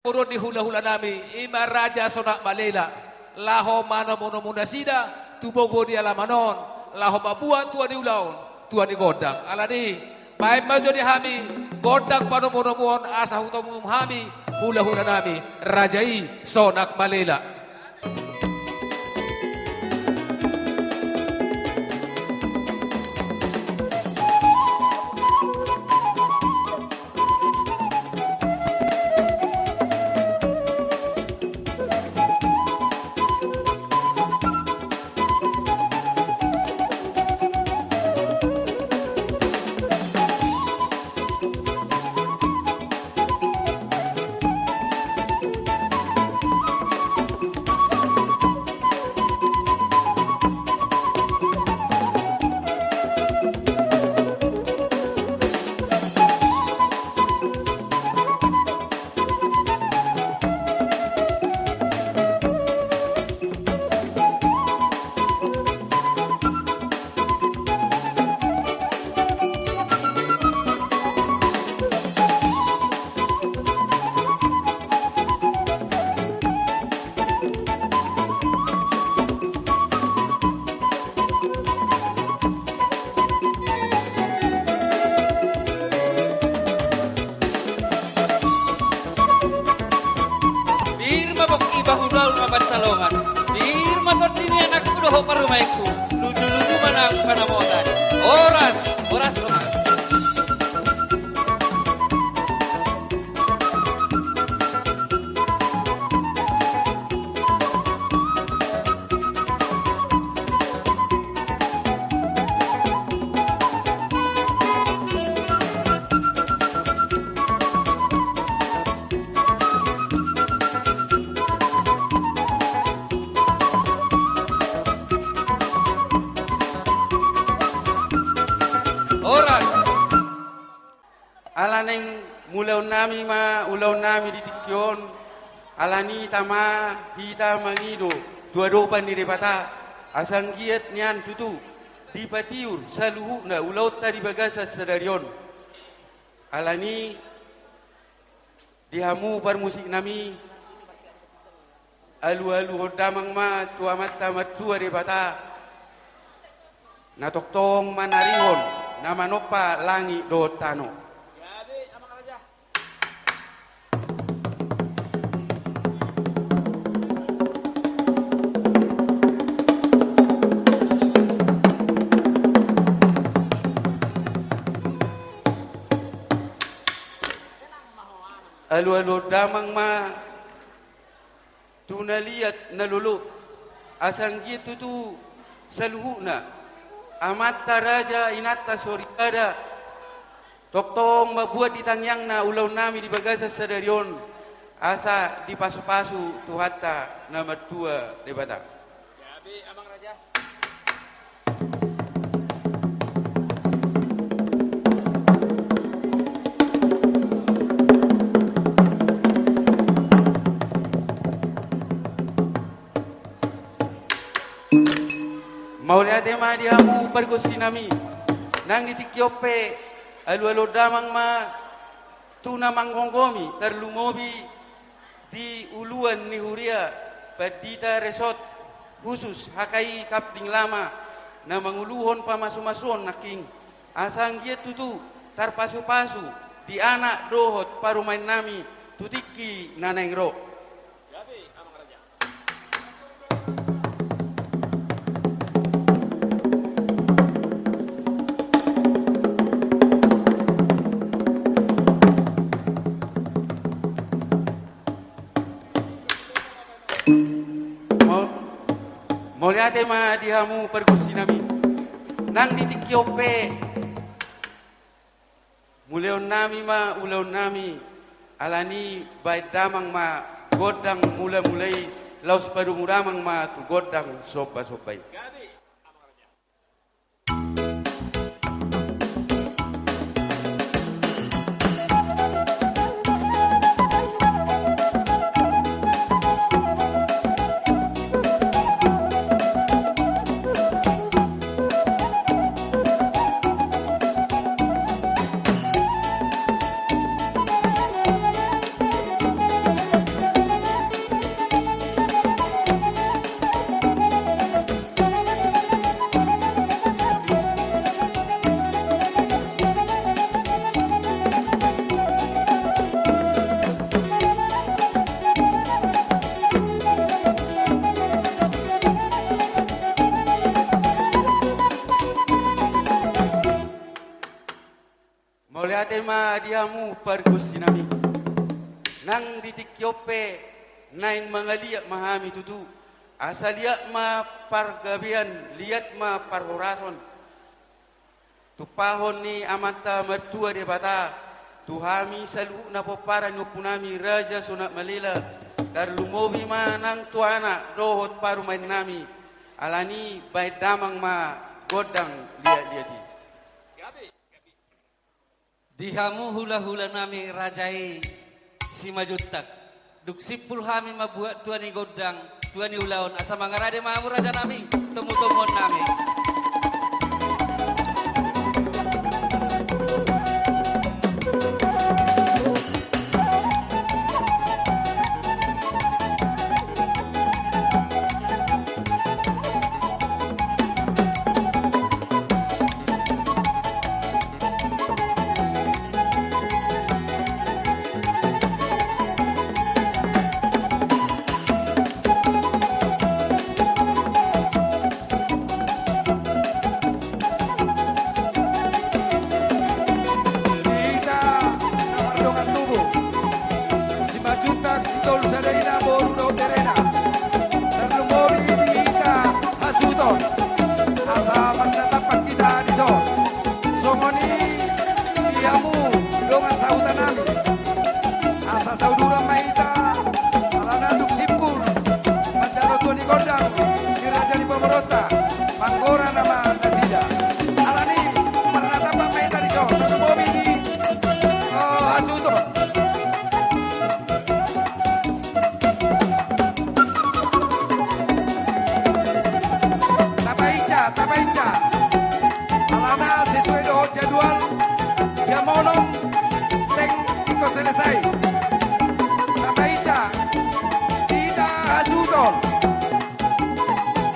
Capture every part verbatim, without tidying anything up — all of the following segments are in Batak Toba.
Boru ni hula-hula nami, ima Raja Sonak Malela, laho manomu-nomu nasida tu bogo ni alaman on, laho mambuat tua ni ulaon, tua ni gondang. Alani, baen ma jo di hami gondang panomu-nomuon, asa hutopung hami hula-hula nami, raja i Sonak Malela. Pir ma pongki, bahu daol ma pansalongan. Pir ma tondi ni anakku dohot parumaenku. Luju-luju ma nang panamotan. Horas, horas, horas. Horas. Ala naeng mulaonnami ma ulaonnami di tingki on, alani tama hita mangido tu adopan ni Debata, asa anggiat nian tutu dipatiur saluhutna ulaonta di bagasan sadari on. Alani di hamu parmusiknami, alu-aluhon damang ma tu Amanta Martua Debata, na tongtong manarihon, na manompa langit dohot tano. Alu-aluhon damang ma tu na liat na lolo, asa anggiat tutu saluhutna amanta raja, inanta soripada, tongtong mambuat di tangiangna ulaonnami di bagasan sadari on, asa dipasu-pasu Tuhanta na martua Debata. Gabe, Amang Raja. Mauliate ma di hamu pargonsinami, nang di tingki on pe alu-aluhon damang ma tu na manggomgomi, tarlumobi di uluan ni huria, pandita resort khusus H K I Kapling Lama, na manguluhon pamasu-masuon nangkin, asa anggiat tutu tarpasu-pasu di anak dohot parumaennami tu tingki na naeng ro. Mau-, mauliate ma di hamu pargonsinami. Nang di tingki on pe, mulehonnami ma ulaonnami, alani baen damang ma gondang mula-mula i, laos padomu damang ma tu gondang somba-somba i. pargonsi nami. Nang di tingki on pe naeng mangaliat ma hami tutu. Asa liat ma pargabean, liat ma parhorason. Tumpahon ni Amanta Martua Debata tu hami saluhutna pomparan ni ompu nami Raja Sonak Malela, tarlumobi ma nang tu anak dohot parumaen nami. Alani baen damang ma gondang liat-liat i. Di hamu hula-hula nami raja i Simanjuntak. Dung simpul hami mambuat tua ni gondang, tua ni ulaon, asa mangarade ma hamu raja nami, tomu-tomuon nami. Di hita na mardongan tubu, Simanjuntak, Sitolusadaina, boru dohot berena. Tarlumobi di hita hasuhuton, asa marnatampak hita dison. Songon i di hamu dongan sahuta nami. Asa sauduran ma hita, alana dung simpul manjalo tua ni gondang di raja ni pamoruonta, manggora nama nasida. Alani marnatampak ma hita dison, tarlumobi di, oh, hasuhuton. Tapainca, tapainca. Alana sesuai dohot jadwal, jam onom teng ingkon selesai. Tapainca, di hita hasuhuton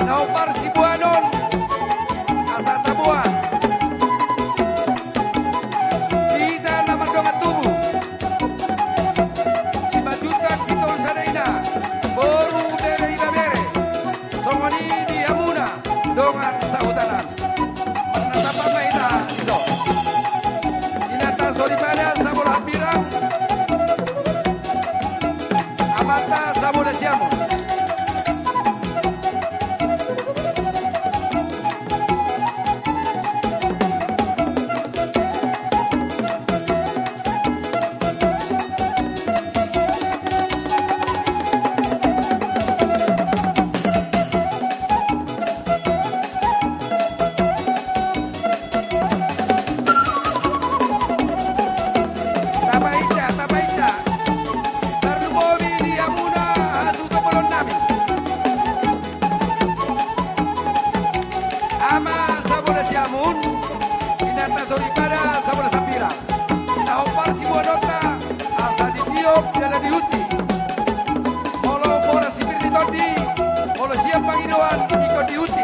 na hombar siboanon, asa taboan. Di hita na mardongan tubu, Simanjuntak, Sitolusadaina, boru, bere, ibebere. Songon i di hamuna dongan sahuta nami. Marnatampak ma hita dison. Inanta soripada Sabolahan Birang, amanta Sabola Siamun. Tapainca, tapainca. Tarlumobi di hamuna hasuhuton bolon nami. Ama Sabola Siamun, inanta soripada Sabola Sambira. Na hombar siboanonta, asa ditiop jala dihunti. Molo boras sipir ni tondi, molo sian pangidoan, ingkon dihunti.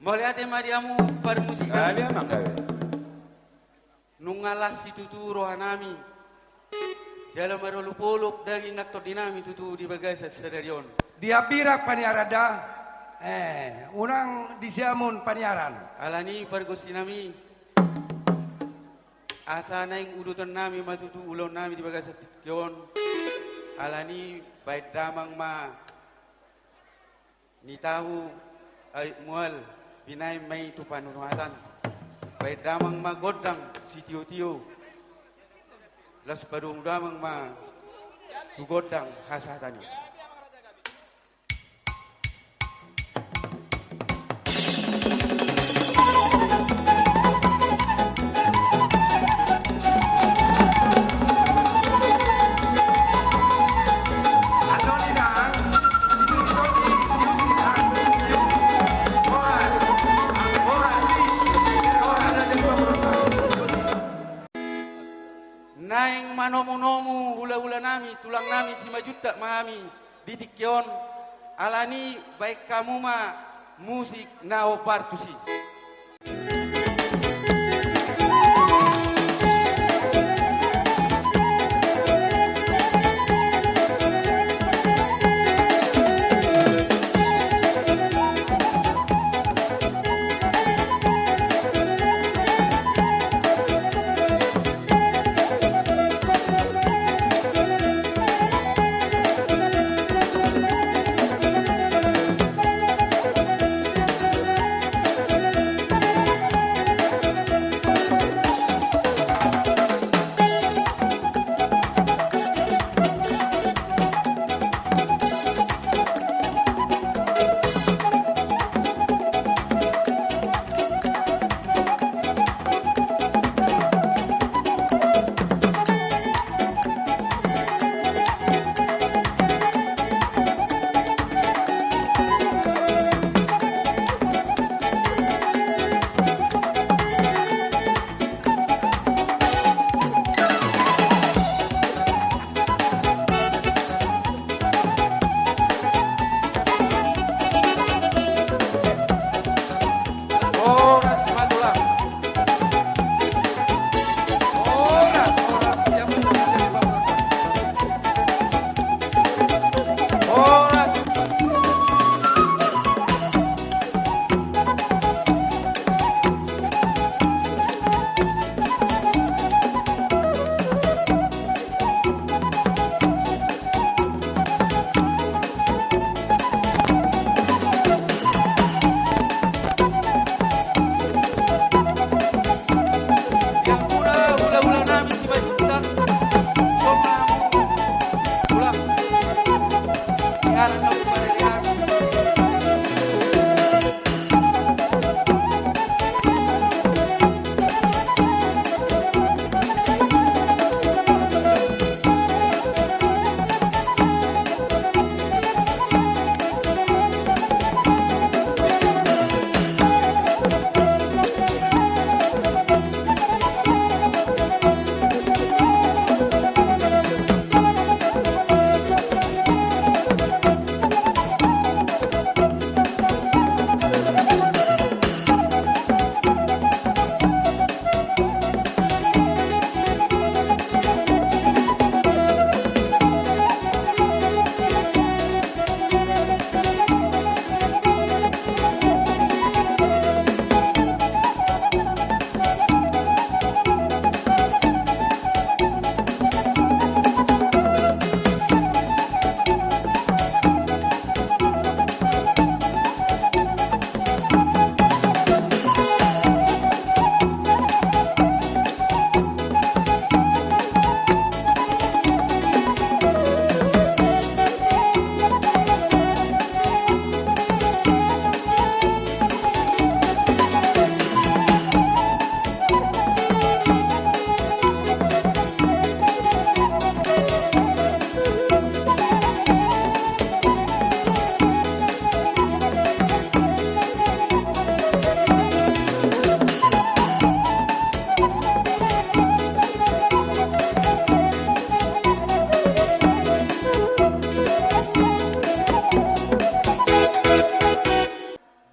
Mauliate ma di hamu parmusik. Mauliate ma, mangkawe. Nunga las situtu roha nami. Jala marolop-olop daging nang tondi nami tutu di bagasan sadari on. Di Hambirang paniaran da. Eh, unang di Siamun paniaran. Alani pargonsi nami. Asa naeng uduton nami ma tutu ulaon nami di bagasan tingki on. Alani baen damang ma. Ni tahu ai mual, binaen ma i tu panunuhatan. Baen damang ma gondang sitio-tio. Laos padomu damang ma tu gondang hasahatan i. tingki on, alani baen hamu ma musik na hombar tusi. Horas ma tulang. Horas, horas, siap, siap, siap. Horas.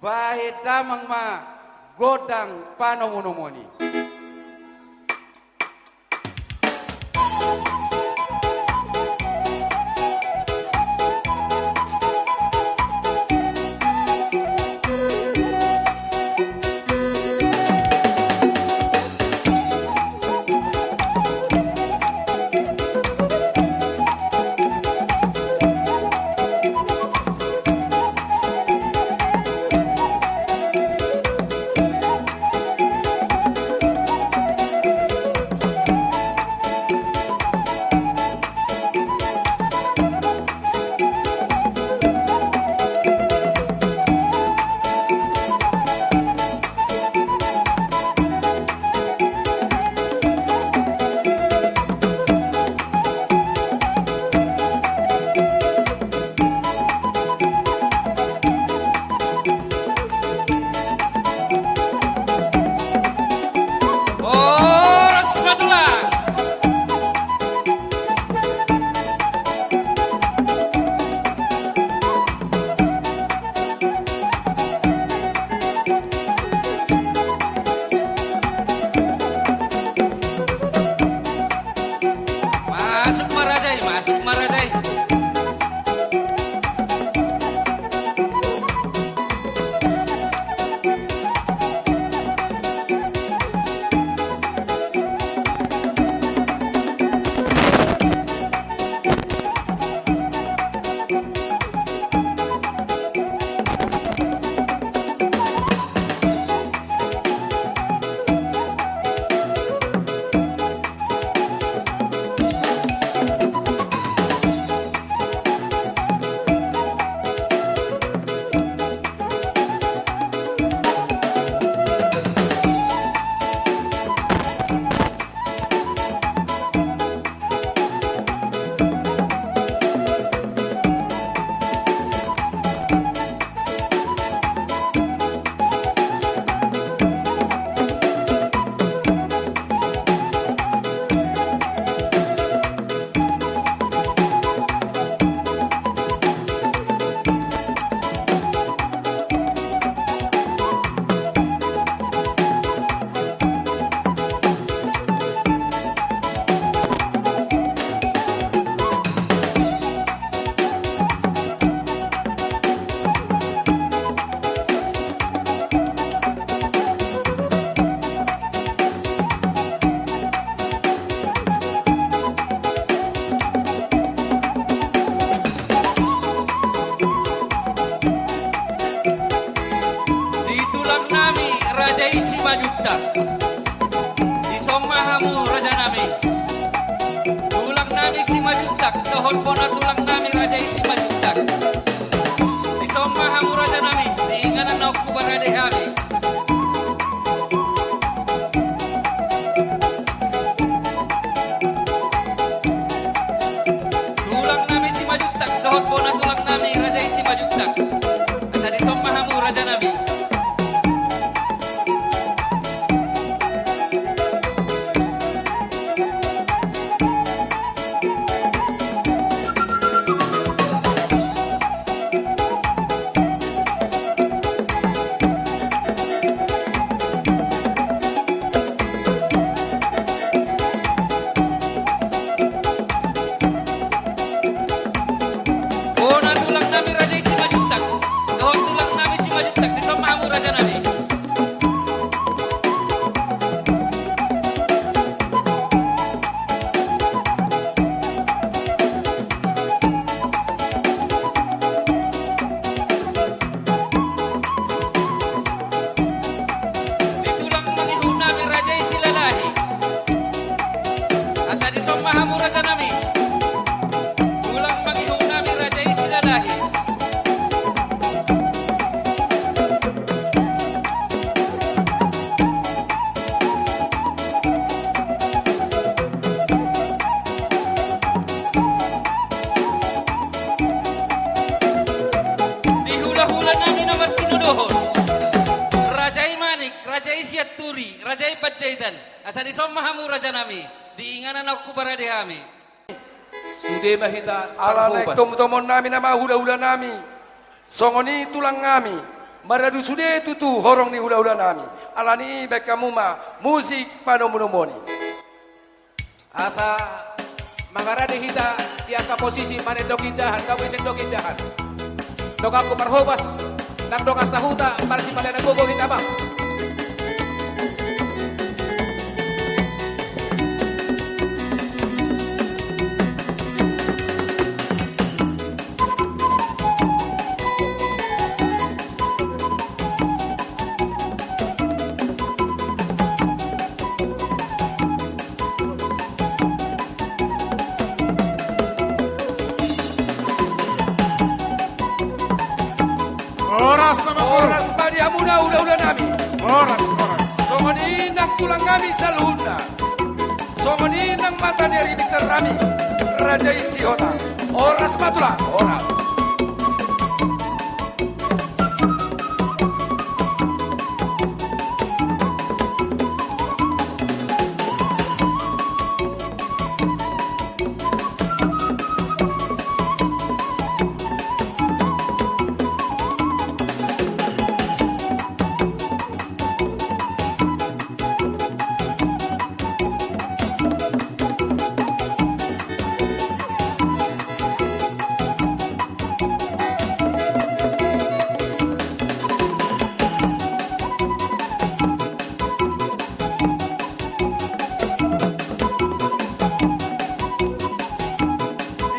Bahen damang ma gondang panomunomuon i. Dison ma hamu rajanami, tulangnami Simanjuntak dohot bona tulangnami raja i Simanjuntak. Dison ma hamu rajanami, di inganan naung huparade hami. Tulangnami Simanjuntak dohot bona tulangnami raja i Simanjuntak. Asa dison ma hamu rajanami. Bona tulangnami raja i Simanjuntak dohot tulangnami Simanjuntak, dison ma hamu rajanami. Di tulang mangihutnami raja i Silalahi. Asa dison ma hamu rajanami. Tulang mangihutnami raja i Silalahi. Di hulahulanami na martinodohon, raja i Manik, raja i Sianturi, raja i Panjaitan. Asa dison ma hamu rajanami, di inganan naung huparade hami. Sude ma hita. Ala naeng parhobas. Tomutomonnami nama hulahulanami, songon i tulangnami, maradu sude tutu horong ni hulahulanami. Alani i baen hamu ma musik panomunomon i. Asa mangarade hita di angka posisi manendoki indahan, gabe sendok indahan. Donganku parhobas, nang dongan sahuta, marsipalean na gogo hita ma. Horas ma. Horas ma di hamuna hulahulanami. Horas, horas. Songon i nang tulangnami saluhutna. Songon i nang mata ni ari binsarnami, raja i Sihotang. Horas ma tulang, horas.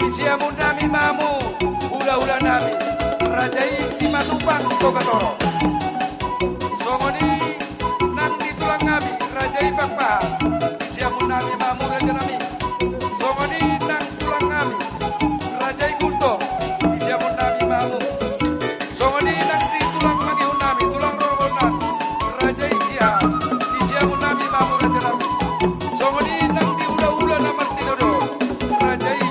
Di siamunnami ma hamu hulahulanami, raja i Simatupang Bogatoro. Songon i nang di tulangnami, raja i Pakpahan. Di siamunnami ma hamu rajanami. Songon i nang tulangnami, raja i Gultom. Di siamunnami ma hamu. Songon i nang di tulang mangihunnami, tulang rorobotnami, raja i Siahaan. Di siamunnami ma hamu rajanami. Songon i nang di hulahula na martinodohon, raja i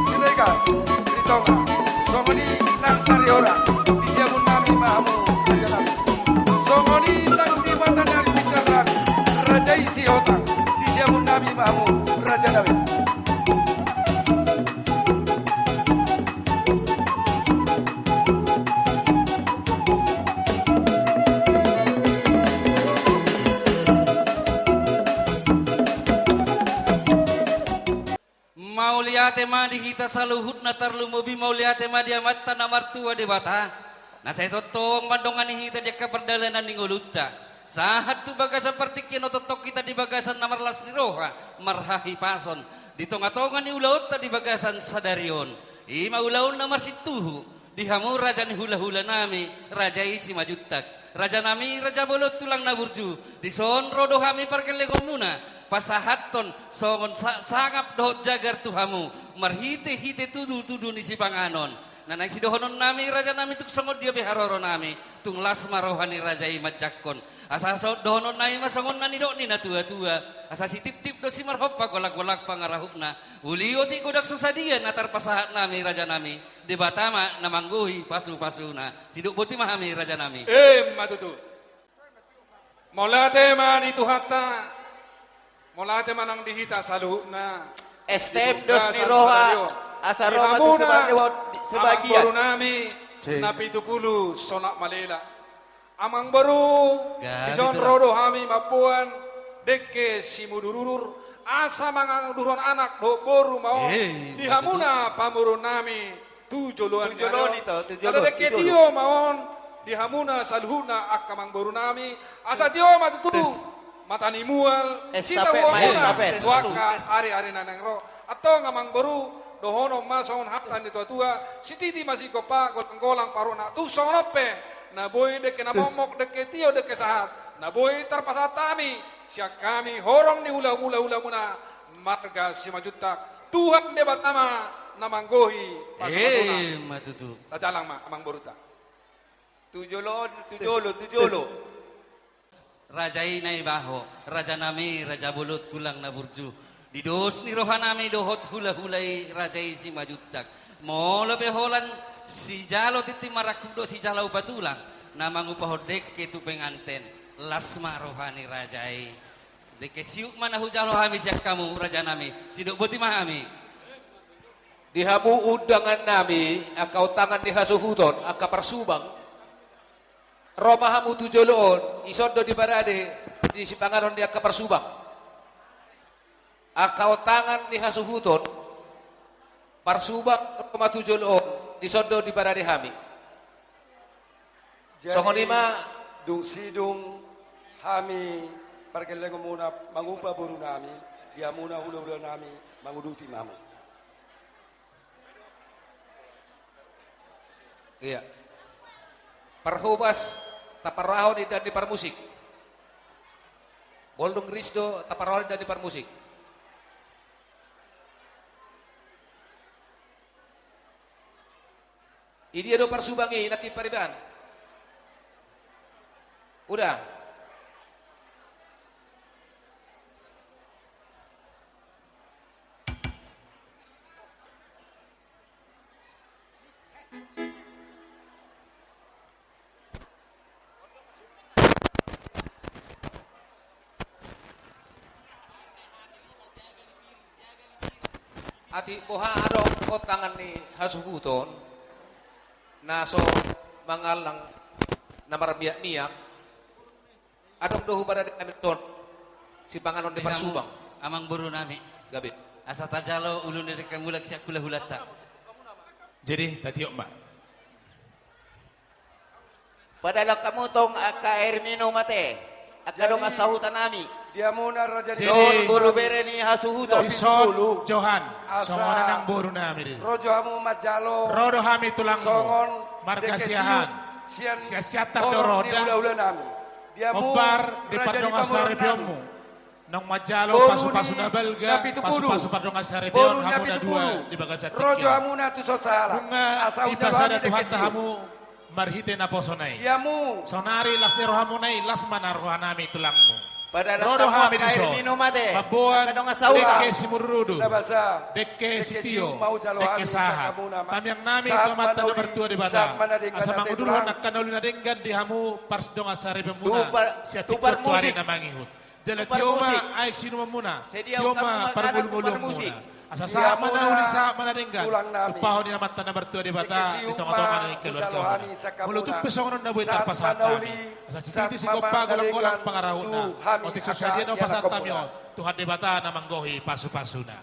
Siregar di tonga. Songon i nang Karihorang, di siamunnami ma hamu rajanami. Songon i nang di mata ni ari binsarnami, raja i Sihotang, di siamunnami ma hamu rajanami. Mauliate ma di hita saluhutna, tarlumobi mauliate ma di Amanta na martua Debata, na sai tongtong mandongani hita di angka pardalanan ni ngolunta. Sahat tu bagasan partingkian, tongtong hita di bagasan na marlas ni roha, marhahipason, di tongatonga ni ulaonta di bagasan sadari on. I ma ulaon na marsintuhu, Di hamu raja ni hula-hula nami, raja i Simanjuntak. Raja nami, raja bolon tulang na burju. Dison ro do hami pargellengonmuna, pasahathon songon sa-, sangap dohot jagar tu hamu, marhite-hite tudu-tudu ni sipanganon. Na naeng sidohonon nami, raja nami, tung songon dia pe haroro nami, tung las ma roha ni raja i manjangkon. Asa so dohonon nami ma songon na nidok ni na tua-tua. Asa sitiptip do simarhompa, golanggolang pangarahutna. Uli otik godang so sadia na tarpasahat nami, raja nami. Debata ma na manggohi pasu-pasuna. Sidok boti ma hami, raja nami. Emma tutu. Mauliate ma di Tuhanta. Mauliate ma nang di hita saluhutna. S T M dos ni roha, asa roha tu hamuna, sebagian, amangboru nami, si na pitu pulu Sonak Malela. Amangboru, dison ro do hami mamboan dengke simudur-udur, asa manguduruhon anak dohot boru ma on di hamuna pamoruon nami tu joloan ni ari on. Dengke tio ma on di hamuna saluhutna angka amangboru nami, asa tio ma tutu mata ni mual sitahuonmuna tu angka ari-ari na naeng ro. Antong amangboru, dohonon ma songon hata ni tua-tua, sititi ma sigompa, golanggolang pangarahutna. Tung songon on pe, na boi dengke na momok, dengke tio, dengke sahat, na boi tarpasahat hami sian hami horong ni hula-hula, hulamuna marga Simanjuntak. Tuhan Debata ma na manggohi pasu-pasuna. Emma tutu. Tajalang ma amangborunta. Tu jolo on, tu jolo, tu jolo. Raja i na iba ho, raja nami, raja bolon tulang na burju. Di dos ni roha nami dohot hula-hula i, raja i Simanjuntak. Molo pe holan sijalo tintin marangkup dohot sijalo upa tulang na mangupahon dengke tu penganten, las ma roha ni raja i. Dengke siuk ma na hujalo hami sian hamu, raja nami. Sidok boti ma hami. Di hamu undangan nami, angka ontangan ni hasuhuton, angka parsubang. Ro ma hamu tu jolo on, dison do diparade di sipanganon ni angka parsubang. Angka ontangan ni hasuhuton, parsubang, ro ma tu jolo on, dison do diparade hami. Jadi, songon i ma. Dung sidung hami pargellengonmuna mangupa boru nami, di hamuna hula-hula nami manguduti ma hamu. Iya. Parhobas, taparrohahon indahan ni parmusik. Molo dung ris do, taparrohahon indahan ni parmusik. Idia do parsubang i, nangkin paribaan? Udah. Atik boha adong ontangan ni hasuhuton na so mangallang na marmiak-miak. Adong do huparade hami dison sipanganon ni parsubang. Amangboru nami. Gabe. Asa tajalo ulu ni dengke mulak sian hula-hulanta. Jadi tatiop ma. Padalok hamu tong angka air minum ate, angka dongan sahuta nami. Di hamuna raja ni, dohot boru bere ni hasuhuton. Dison Johan, asa songon i nang boru nami di. Ro jo hamu manjalo. Ro do hami tulangmu. Songon marga dengke siahaan. Sian, sian Siantar do ro da. Hula-hula nami. Di hamu, hombar di pardongansaripeonmu. Naung manjalo pasu-pasu na balga, pasu-pasu pardongansaripeon, hamu na dua di bagasan tingki on. Ro jo hamuna tu son sahala. Nunga dipasada Tuhanta hamu marhite naposona i. Di hamu. Saonari las ni rohamuna i, las ma na roha nami tulangmu. Ro do hami dison mamboan dengke simudur-udur, dengke sitio, dengke sahat. Tamiang nami tu Amanta na martua Debata, asa manguduruhon angka na uli na denggan di hamu pardongansaripeonmuna sian tingki on tu ari na mangihut. Jala tio ma aek siudumanmuna, tio ma parngoluan-ngoluanmuna. Asa sahat ma na uli, sahat ma na denggan. Tumpahon ni Amanta na martua Debata di tonga-tonga ni keluargamuna. Molo tung pe songon on na boi tarpasahat hami, asa sititi sigompa, golang-golang pangarahutna. Otik so sadia na hupasahat hami on, Tuhan Debata na manggohi pasu-pasuna.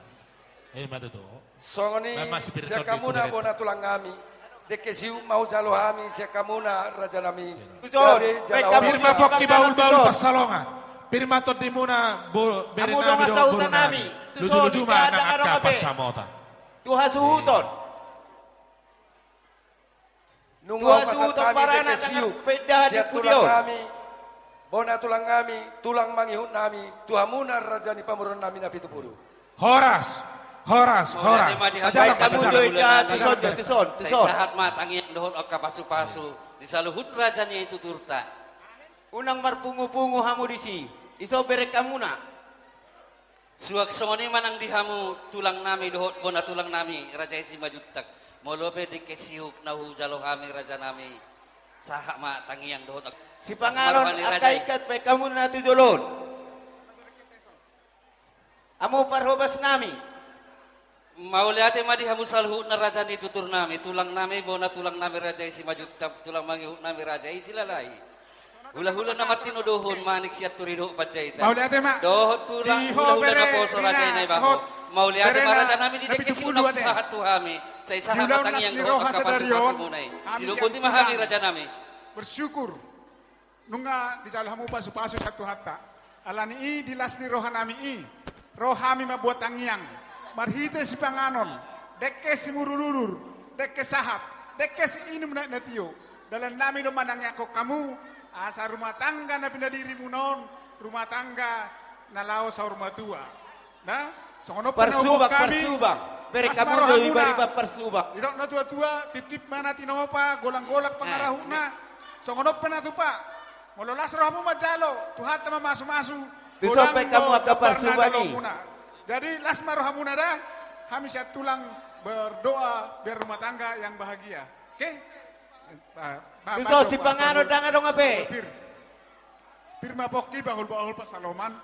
Emma tutu. Songon i sian hamuna bona tulang nami. Dengke siuk ma hujalo hami sian hamuna raja nami. Tuson. Pir ma pongki bahul-bahul pansalongan. Pir ma tondimuna bere nami dohot boru nami. Luju-luju ma nang angka pansamotan. Tu hasuhuton. Nunga hupasahat hami dengke siuk sian tulang nami, bona tulang nami, tulang mangihut nami, tu hamuna raja ni pamoruon nami Napitupulu. Horas, horas, horas. Mauliate ma di hamu. Baik, hamu jo, inda, tuson, tuson, tuson. Sai sahat ma tangiang dohot angka pasupasu di saluhut raja ni tuturta. Unang marpungupungu hamu disi, dison bereng hamuna. Suang songon i ma nang di hamu tulang nami dohot bona tulang nami raja i Simanjuntak. Molo pe dengke siuk na hujalo hami raja nami, sahat ma tangiang dohot sipanganon, angka ingkon baen hamuna tu jolo on. Hamu parhobas nami. Mauliate ma di hamu saluhutna raja ni tutur nami, tulang nami, bona tulang nami raja i Simanjuntak, tulang mangihut nami raja i Silalahi. Hulahula na martinodohon manik sian Turi dohot Panjaitan. Mauliate ma. Dohot tulang hulahula naposo raja i Naibaho. Mauliate ma raja nami di dengke siuk na hupasahat tu hami. Sai sahat ma tangiang dohot angka pasupasumuna i. Sidok boti ma hami raja nami. Bersyukur. Nunga dijalo hamu pasupasu sian Tuhanta. Alani i di las ni roha nami i, ro hami mambuat tangiang marhite sipanganon, dengke simudurudur, dengke sahat, dengke siinum na, na tio. Dalan nami do manangiangkon hamu, asa rumah tangga na pinadirimuna on, rumah tangga na laho saur matua. Nah, songon on pe na huboan hami, parsubang, parsubang. Bereng hamu do ibariba parsubang. Didok na tuatua, tiptip ma na tinopa, golanggolang pangarahutna. Songon on pe na tupa. Molo las rohamu manjalo, Tuhanta ma mamasumasu. Tuson pe hamu angka parsubang i. Jadi las ma rohamuna da, hami sian tulang berdoa biar rumah tangga yang bahagia. Oke? Tuson sipanganon ndang adong hape. Pir ma pongki, bahulbahul pasaloman.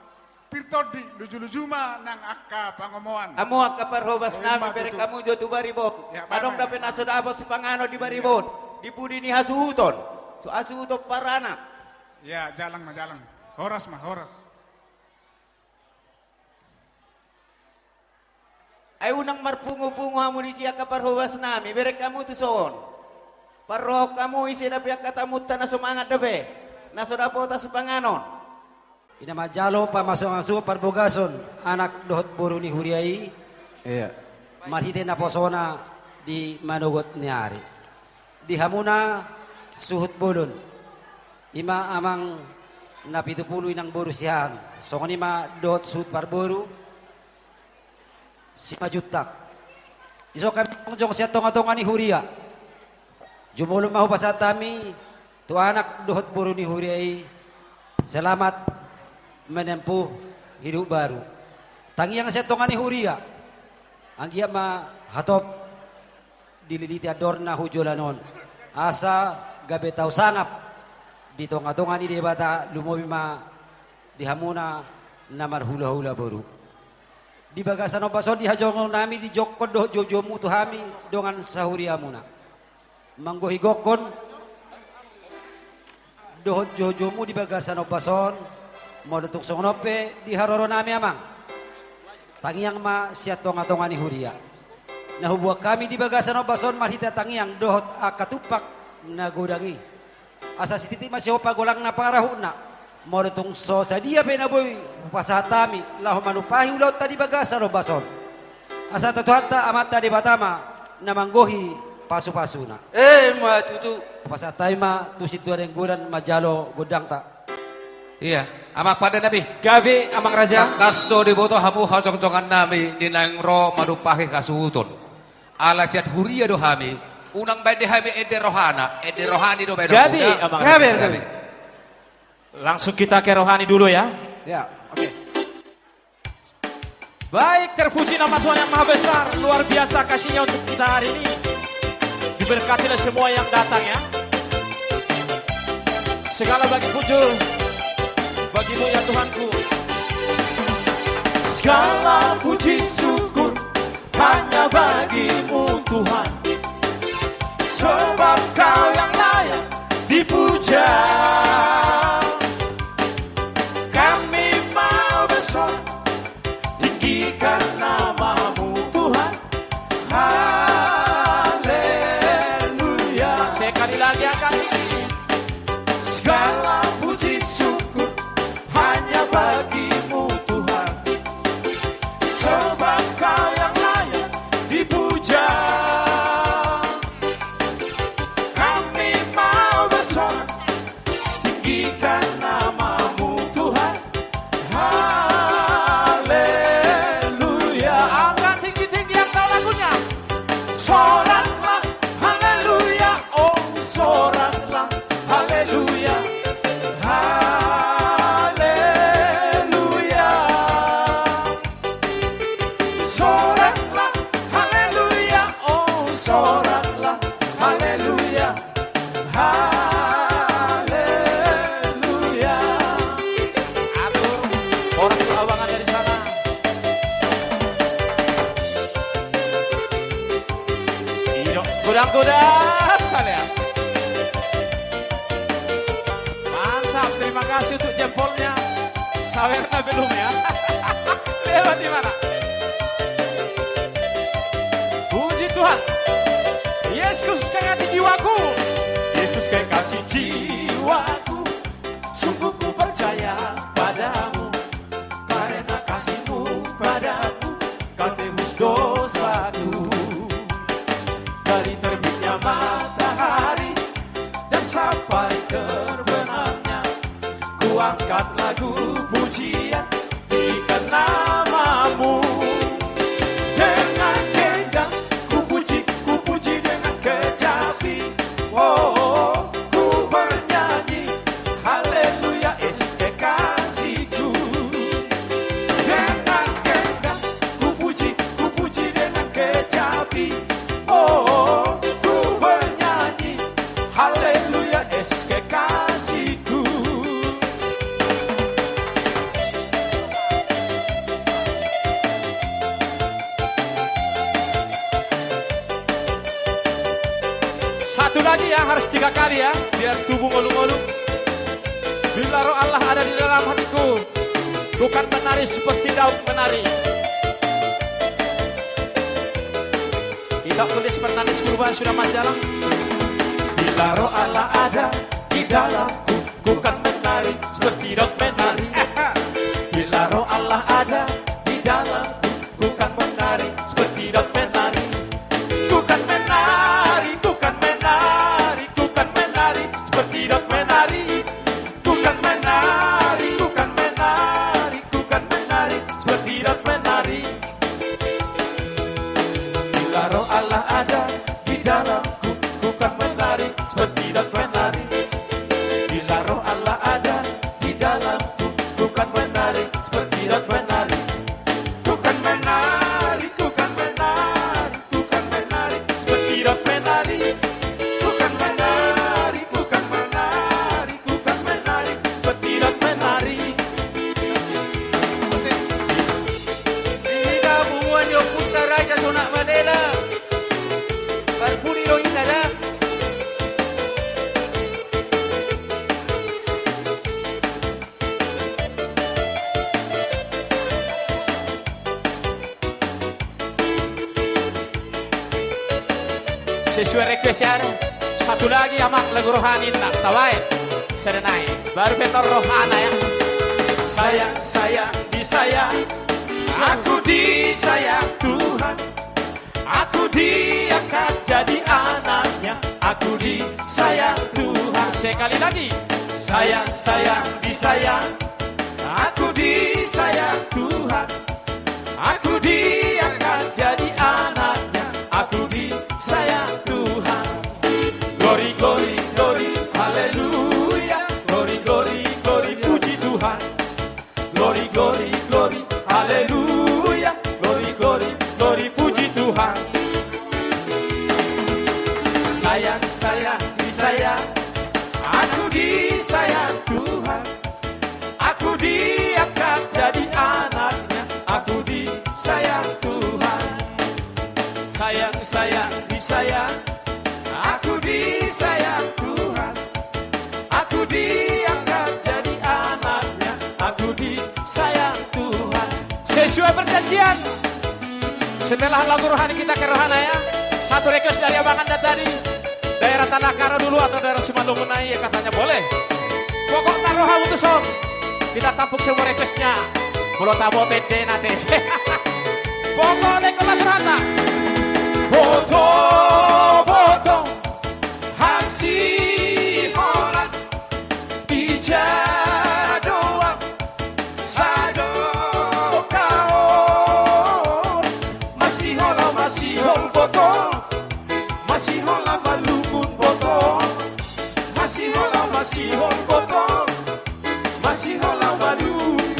Pir tondi, lujuluju ma nang angka pangomoan. Hamu angka parhobas nami, bereng hamu jo tu bariba on. Adong dope na so dapot sipanganon di bariba on, di pudi ni hasuhuton. So hasuhuton paranak. Ia, jalang ma jalang. Horas ma, horas. Ai unang marpungupungu hamu disi angka parhobas nami, bereng hamu tuson. Parrohahon hamu ise dope angka tamunta na so mangan dope, na so dapotan sipanganon. I na manjalo pamasumasuon parbogason anak dohot boru ni huria i. Ia. Marhite naposona di manogot ni ari. Di hamuna suhut bolon. I ma amang Napitupulu, inang boru Siahaan. Songon i ma dohot suhut parboru Simanjuntak. Dison hami jongjong sian tongatonga ni huria. Jumolo ma hupasahat hami tu anak dohot boru ni huria i, selamat menempuh hidup baru. Tangiang sian tonga ni huria. Anggiat ma hatop dililiti andorna tu joloan on. Asa gabe tau sangap di tongatonga ni Debata, lumobi ma di hamuna na marhulahula boru. Di bagasan ombas on di hajongjong nami, di gokhon dohot joujoumuna tu hami dongan sahuriamuna. Manggohi gokhon dohot joujoumuna di bagasan ombas on, molo tung songon on pe di haroro nami amang. Tangiang ma sian tongatonga ni huria. Na huboan hami di bagasan ombas on marhite tangiang dohot angka tumpak na godang i. Asa sititi ma sihopa golangna pangarahutna. Molo tung so sadia pe na boi hupasahat hami laho manumpahi ulaonta di bagasan ombas on. Asa tu Tuhanta Amanta Debata ma na manggohi pasupasuna. Emma tutu. Hupasahat hami ma tu sintua denggolan manjalo gondangta. Ia, amang pande nami. Gabe amang raja. Tangkas do diboto hamu hajongjongan nami di naeng ro manumpahi hasuhuton. Ala sian huria do hami, unang baen di hami ende rohana, ende rohani do baen. Gabe amang raja. Gabe, gabe. Langsung kita ke rohani dulu ya. Ya, oke. Baik, terpujilah nama Tuhan yang maha besar, luar biasa kasih-Nya untuk kita hari ini. Diberkatilah semua yang datang ya. Segala bagi puji bagi-Mu ya Tuhanku. Segala puji syukur hanya bagi-Mu Tuhan. Sebab Kau yang layak dipuja. Kami mau bersorak, tinggikan nama-Mu Tuhan. Haleluya. Sekali lagi angkat tinggi. Segala puji syukur hanya bagi-Mu Tuhan. Sebab Kau yang layak dipuja. Kami Goda kalian. Mantap, terima kasih untuk jempolnya. Sawerna belum ya. Lewat di mana? Puji Tuhan. Yesus kekasih jiwaku. Yesus kekasih jiwaku. Sungguh ku percaya padamu, karena kasih-Mu padaku, Kau tebus dosaku. Dari terbitnya matahari dan sampai terbenamnya, ku angkat lagu pujian, tinggikan nama-Mu. Dengan gendang ku puji, ku puji dengan kecapi. Oh, ku bernyanyi, haleluya, Yesus kekasihku. Dengan gendang ku puji, ku puji dengan kecapi. Oh, ku bernyanyi, haleluya, Yesus kekasihku. Satu lagi ya, harus tiga kali ya, biar tubuh ngolu-ngolu. Bila Roh Allah ada di dalam hatiku, ku kan menari seperti Daud menari. Tidak tulis menangis berubah sudah majalah. Bila Roh Allah ada di dalamku, ku kan menari seperti Daud menari. Bila Roh Allah ada di dalamku, ku kan menari seperti Daud menari. Ku kan menari, ku kan menari, ku kan menari seperti Daud menari. Ku kan menari, ku kan menari, ku kan menari seperti Daud menari. Bila Roh Allah ada di dalamku, ku kan menari seperti Daud menari. Bila Roh Allah ada di dalamku, ku kan menari seperti Daud menari. Ku kan menari, ku kan menari, ku kan menari seperti Daud menari. Ku kan menari, ku kan menari, ku kan menari seperti Daud menari. Di hita punguan ni ompunta Raja Sonak Malela, parpudi do hita da. Sesuai request ya. Satu lagi, Amang, lagu rohani na tabaen. Serenai. Baru bentor rohana ya. Sayang, sayang, disayang. Aku disayang Tuhan. Aku diangkat jadi anak-Nya. Aku disayang Tuhan. Sekali lagi. Sayang, sayang, disayang. Aku disayang Tuhan. Aku diangkat jadi anak-Nya, aku disayang Tuhan. Glory, glory, glory, haleluya. Glory, glory, glory, puji Tuhan. Glory, glory, glory, haleluya. Glory, glory, glory, puji Tuhan. Sayang, sayang, disayang. Aku disayang Tuhan. Aku diangkat jadi anak-Nya, aku disayang Tuhan. Sayang, sayang, disayang, aku disayang Tuhan. Aku diangkat jadi anak-Nya, aku disayang Tuhan. Sesuai perjanjian. Setelah lagu rohani kita ke rohana ya. Satu request dari Abang Anda tadi. Daerah Tanah Karo dulu atau daerah Simalungun aja katanya boleh. Pokokna roha utuson. Kita tampuk semua requestnya. Molo tabo tende nanti. Pokokna ikut las rohana. Boto, boto, hasiholan. Ija do ahu sadokahon. Masihol ahu masihol boto. Masihol ahu malungun boto. Masihol ahu masihol boto. Masihol ahu malungun.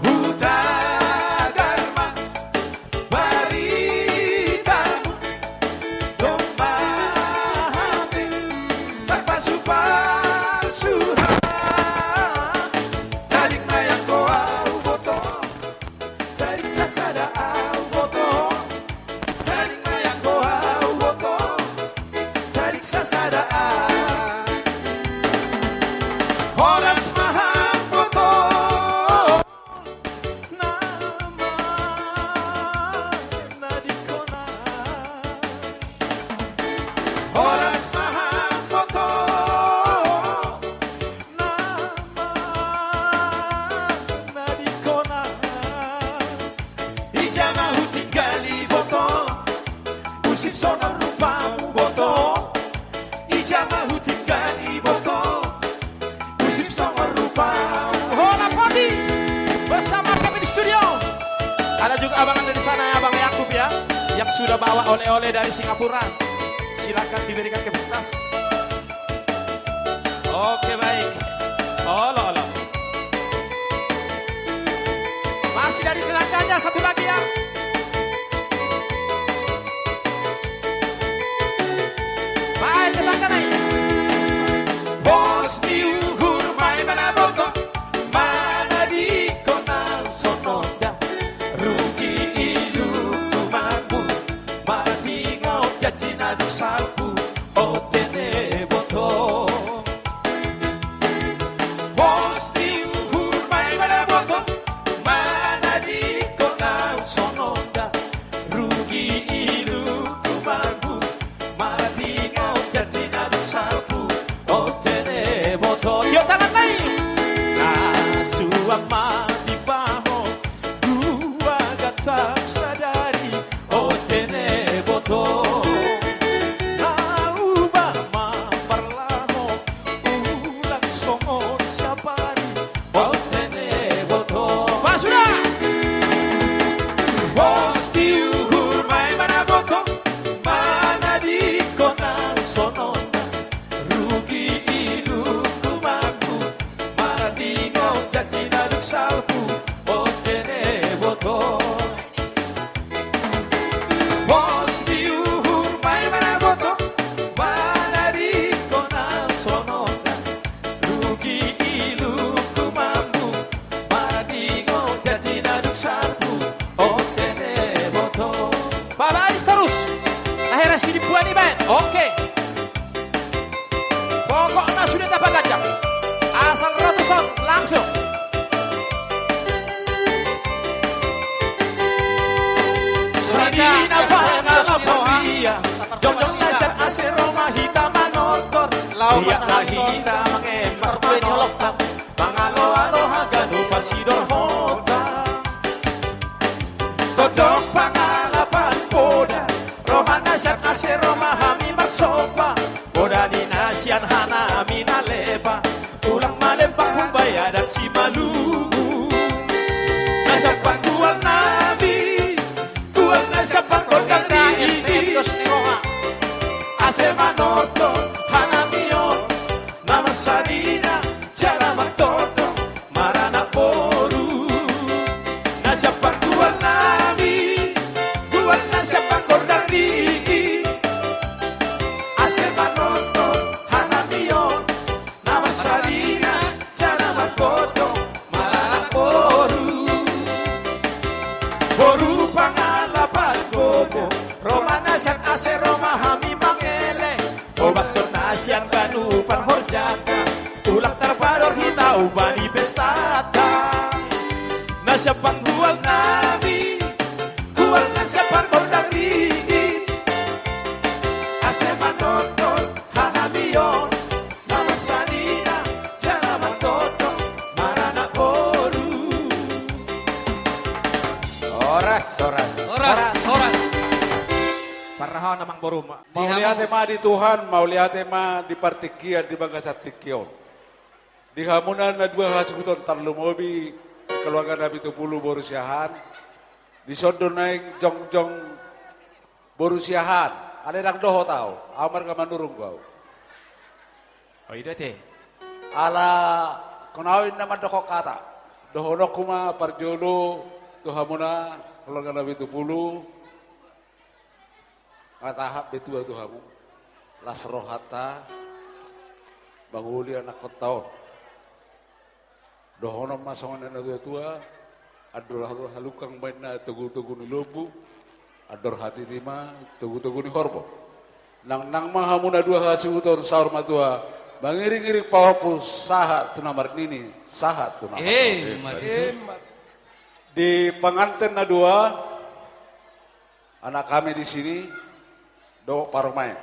Hutagar ma baritamu, domma hape tarpasupasu ahu. Taringot ma i anggo ahu boto, taringot sasada ahu boto, taringot ma i anggo ahu Horas ma hamboto, nama na di kona. Horas ma hamboto, nama na di kona. Ija ma hutinggal iboto, husip songon rupamu boto. Ija ma hutinggal iboto, husip songon rupamu. Hola Podi bersama kami di studio. Ada juga abang dari sana, Abang Yakub ya, yang sudah bawa oleh-oleh dari Singapura. Silakan diberikan ke pentas. Oke, baik. Olo, olo. Masih dari tetangganya, satu lagi ya. Baik, tetangga naik. Pos ni uhur ma i ma na boto, manadingkon au songon da. Rugi ilu tumanggung, manadingkon janji na dung salpu. Ote ne boto. Pos ni uhur ma i ma na boto, manadingkon au songon da. Rugi ilu tumanggung, manadingkon janji na dung salpu. Ote ne boto. Tio tangan nai. Na suang ma timbahon, dua gantang sadari. Ote ne boto, na uba ma parlaho, ulang songon siapari. Ote ne boto. Ba suda. Pos ni uhur ma i ma na boto, manadingkon au songon da. Rugi ilu tumanggung, manadingkon janji na dung salpu. Ote ne boto. Pos ni uhur ma i ma na boto, manadingkon au songon da. Rugi ilu tumanggung, manadingkon janji na dung salpu. Ote ne boto. Babaris torus. Na heras hini puan i baen. Oke. Pokokna sude tapaganjang. Asal ro tu son, langsung. Sadina pangalap on ria, jongjong na sian ase ro ma hita manortor. Laho ma hita mangembar manortor, mangaloalo haganup pasidorhonta. Tondong pangalap on poda, roha na sian ase ro ma hami marsomba. Poda ni na sian hanami na lepa, ulang malempang humbaya dan si malubu. Na sian panggual nami, gual na sian panggondang ni i, ase manortor hanami on, na marsadina jala martondong maranak boru. Na sian panggual nami, gual na sian panggondang ni i, ase manortor hanami on, na marsadina jala martondong maranak boru. Boru pangalap on gogo, roha na sian ase ro ma hami mangelek. Ombas on na sian ganupan horjata, ulang tarpador hita umbahen pestata. Na sian panggual nami, gual na sian panggondang ni i, ase manortor hanami on, na marsadina jala martondong maranak boru. Horas, horas. Horas, horas. Parrohahon amang boru ma. Mauliate ma di Tuhan, mauliate ma di partingkian di bagasan tingki on. Di hamuna na dua hasuhuton, tarlumobi keluarga Napitupulu boru Siahaan. Dison do naeng jongjong boru Siahaan. Alai ndang dohot ahu, ahu marga Manurung do ahu. O, i do ate. Ala, on ahu inna mandok hata. Dohononku ma parjolo tu hamuna keluarga Napitupulu. Nga tahat be tua tu hamu. Las rohanta mangoli anakkonta on. Dohonon ma songon na tua-tua, andor halukang ma inna togu-togu ni lombu, andor hatiti ma togu-togu ni horbo. Nangnang ma hamu na dua hasuhuton, saur matua Mangiring-iring pahompu sahat tu na marnini, sahat tu na marnono. Emma tutu. Di pengantin na dua, anak kami di sini, dohot parumaen.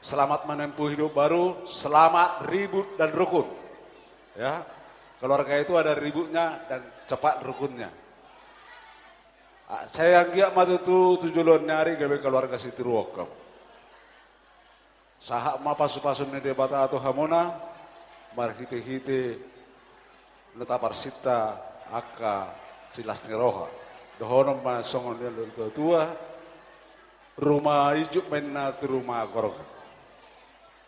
Selamat menempuh hidup baru, selamat ribut dan rukun. Ya, keluarga itu ada ributnya dan cepat rukunnya. Ah, sai anggiat ma tutu tu joloan ni ari gabe keluarga sitiruon hamu. Sahat ma pasu-pasu ni Debata tu hamuna, marhite-hite na taparsinta angka silas ni roha. Dohonon ma songon dia do tua-tua, ruma ijuk ma inna tu ruma gorga.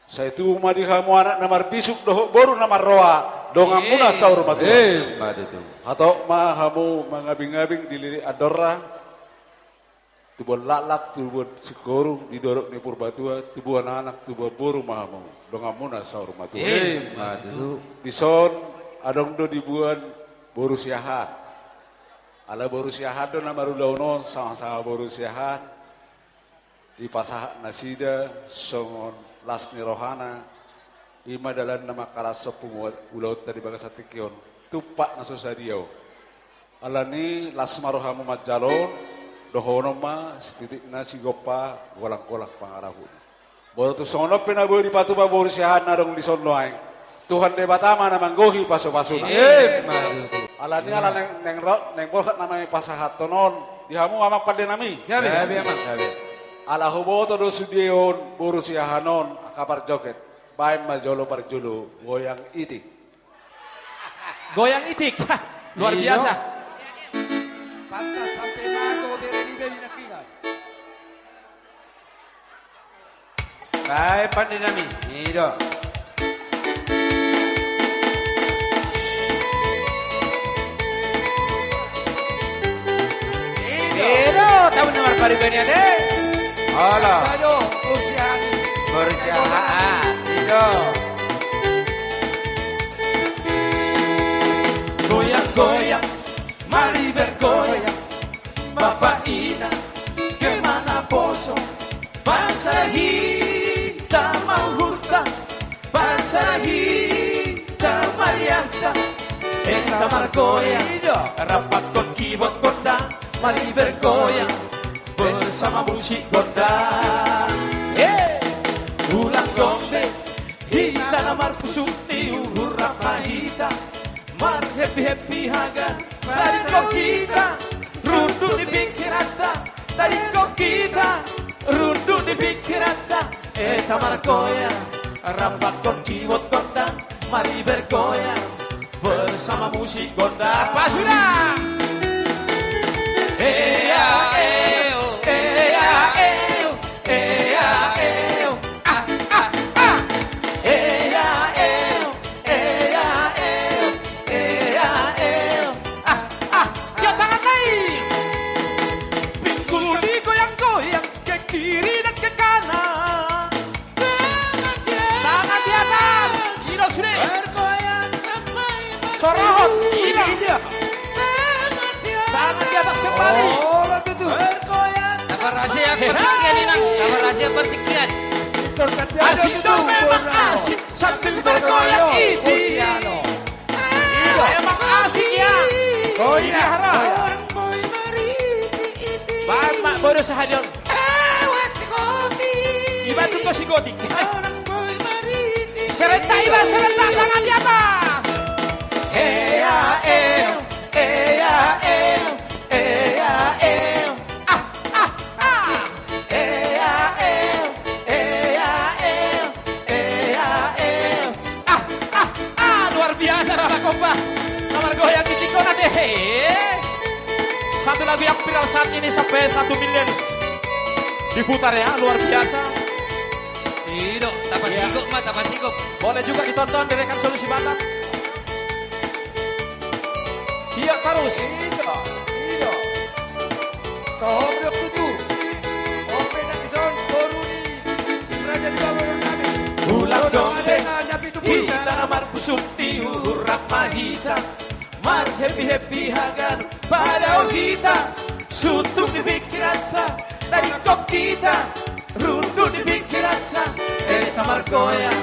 Sai tubu ma di hamu anak na marbisuk dohot boru na marroha, donganmuna saur matua. Emma tutu. Hatop ma hamu mangabing-abing di lilik andorra. Tubuan laklak, tubuan singkoru di dorok ni Purbatua, tubuan anak, tubuan boru ma hamu, donganmuna saur matua. Emma tutu. Dison adong do diboan boru Siahaan. Ala boru Siahaan do na marulaon on, sama-sama boru Siahaan. Dipasahat nasida songon las ni rohana. I ma dalan na mangkalashon punguan ulaonta di bagasan tingki on. Tumpak na so sadia on. Alani las ma rohamu manjalo, dohonon ma sititik na sigompa, golang-golang pangarahutna. Molo tung songon on pe na boi dipatupa boru Siahaan na adong dison nuaeng, Tuhan Debata ma na manggohi pasu-pasuna. Emma tutu. Alani ala naeng, naeng ro, naeng borhat nama i pasahathon on di hamu amang pande nami. Gabe, gabe, amang, gabe. Ala huboto do sude on boru Siahaan on angka parjoget. Baen ma jolo parjolo goyang itik. Goyang itik. Luar biasa. Pantas sampai mago bere di bayi nakingan. Baik, pande nami. I do. I do, tamu na marpariban i ate. Olo. Aduh, usian. Berjalan. I do. Goyang-goyang, mari bergoyang. Bapa inang, ke ma naposo, pasada hita ma uhurta, pasada hita ma riasta. Hita margoyang, rapathon kibot gondang, mari bergoyang bersama musik gondang. Hei! Ulang dong be, hita na marpusuk ni uhur, rap ma hita marhappy-happy hagan. Taringkot hita, runduk di pingkiranta. Taringkot hita, runduk di pingkiranta. Hita margoyang, rapathon kibot gondang. Mari bergoyang bersama musik gondang. Apa sudah? Ea, eo, ea, eo, ea, eo. Ah, ah, ah. Ea, eo, ea, eo, ea, eo. Ah, ah. Angkat tangan lagi. Pinggul digoyang-goyang ke kiri dan ke kanan. Tangan di atas. I do sude. Sorahon. I do. Tangan di atas kembali. Taparhasiathon partingkian, inang. Taparhasiathon partingkian. Asik do memang, asik sambil bergoyang. Emang asik ya. Oh iya. Baen ma boru sahadion. Iba tu ko sigoti. Serenta iba, serenta, tangan di atas. Ea, eo, ea, eo, ea, eo. Ah, ah, ah. Ea, eo, ea, eo, ea, eo. Ah, ah, ah, luar biasa, Rama Kompa. Na margoyang di tingkona deh. Satu lagu yang viral saat ini sampai satu miliar diputar ya, luar biasa. I do, tapasigop ma, tapasigop. Boleh juga ditonton di Rekan Solusi Batam. Iya, terus. I do, i do. Toho blok tujuh. Open na dison, boru ni Raja di Bawah Nami. Ulang dong be. Hita na marpusuk di uhur, rap ma hita. Marhappy-happy hagan, padao hita. Suntung di pingkiranta. Taringkot hita, runduk di pingkiranta. Hita margoyang.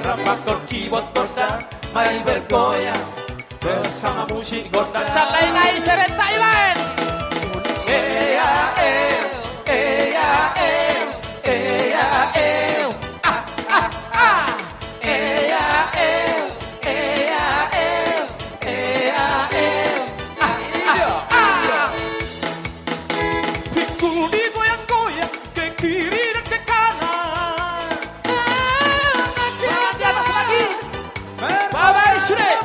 Pakkor kibot gondang, mari bergoyang bersama musik gondang. Sallai nai serenta ibaen. Ea eo, ea eo, ea eo. Ah, ah, ah. Ea eo, ea eo, ea eo. Ah, ah, ah. Pinggul digoyang-goyang, ke kiri dan ke kanan. Tangan di atas lagi. Bawa baris sudah.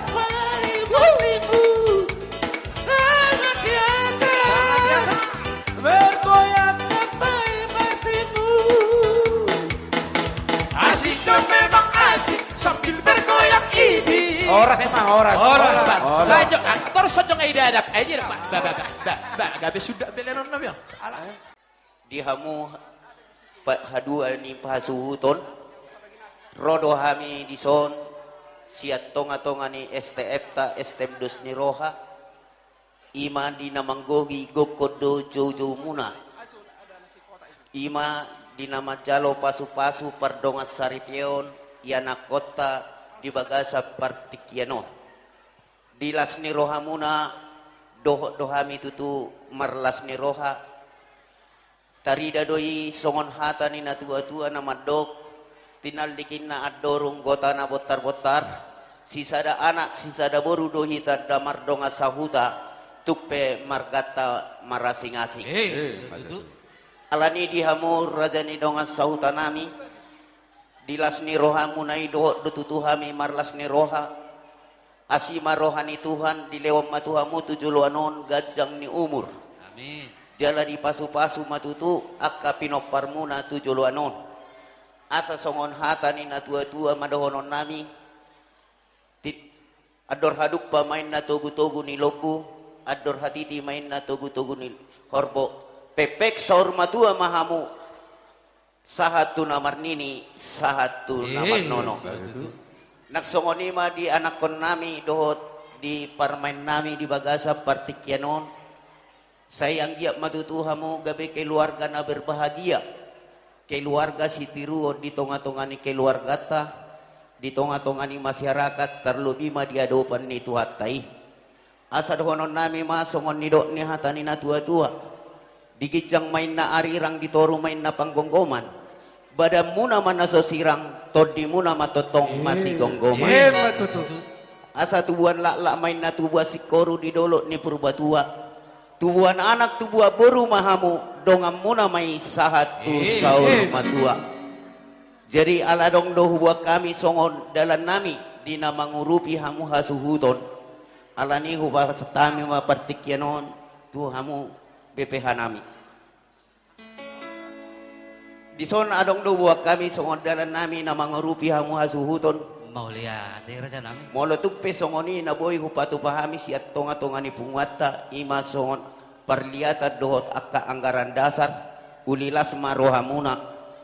Bergoyang sampai matimu. Asik dong, memang asik sambil bergoyang ini. Horas, Emang, horas. Horas. Horas. Lanjut, ah, torus saja ngai dadap. Eh, dia, ba, ba, ba, ba, ba, gabe suda belenon na biang. Ala. Di hamu pa-, hadua ni pasuhuton, ro do hami dison sian tonga-tonga ni S T F-ta, S T M Dos ni Roha, i ma di na manggohi gokkon dohot joujoumuna. I ma di na manjalo pasu-pasu pardongan saripeon i anakkonta di bagasan partingkian on. Di las ni rohamuna, dohot do hami tutu marlas ni roha. Tarida do i songon hata ni na tua-tua na mandok, tinallik inna andorung gotana bontar-bontar, sisada anak, sisada boru do hita da mardongan sahuta, tung pe marganta marasing-asing. Eh, betul. Alani di hamu raja ni dongan sahutanami, di las ni rohamuna i dohot do tutu hami marlas ni roha. Asi ma roha ni Tuhan, dilehon ma tu hamu tu joloan on ganjang ni umur. Amin. Jala dipasu-pasu ma tutu angka pinomparmuna tu joloan on. Asa songon hata ni na tua-tua ma dohononnami, ti-, andor hadumpa ma inna togu-togu ni lombu, andor hatiti ma inna togu-togu ni horbo. Pekpek saur matua ma hamu. Sahat tu na marnini, sahat tu na marnono. Eh, betul. Nang songon i ma di anakkonnami dohot di parumaennami di bagasan partingkian on. Sai anggiat ma tutu hamu gabe keluarga na berbahagia. Keluarga sitiruon di tonga-tonga ni keluarganta, di tonga-tonga ni masyarakat, tarlobi ma di adopan ni Tuhanta i. Asa dohononnami ma songon nidok ni hata ni na tua-tua. Di ginjang ma inna arirang, di toru ma inna panggomgoman. Badanmuna ma na so sirang, tondimuna ma tongtong masigomgoman. Eh, ma tutu. Asa tubuan laklak ma inna tubuan singkoru di dolok ni Purbatua. Tubuan anak tubuan boru ma hamu, donganmuna ma i sahat tu saur matua. Jadi ala adong do huboan hami songon dalannami di na mangurupi hamu hasuhuton. Alani hupasahat hami ma partingkian on tu hamu B P H nami. Dison adong do huboan hami songon dalannami na mangurupi hamu hasuhuton. Mauliate rajanami. Molo tung pe songon i na boi hupatupa hami sian tonga-tonga ni punguanta, i ma songon parliatan dohot angka anggaran dasar, uli las ma rohamuna.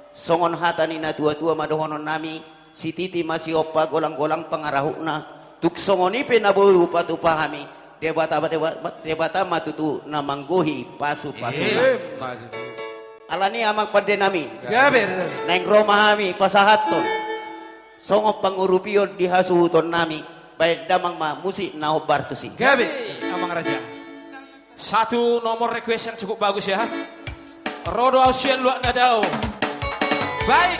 Songon hata ni na tua-tua ma dohononnami, sititi ma sihompa, golang-golang pangarahutna. Tung songon i pe na boi hupatupa hami, Debata, Deba-, Debata ma tutu na manggohi pasu-pasuna. Eh, ma tutu. Alani amang pandenami. Gabe. Naeng ro ma hami pasahathon songon pangurupion di hasuhutonnami, baen damang ma musik na hombar tusi. Gabe, amang raja. Satu nomor request yang cukup bagus ya. Ro do au sian luat na dao. Baik.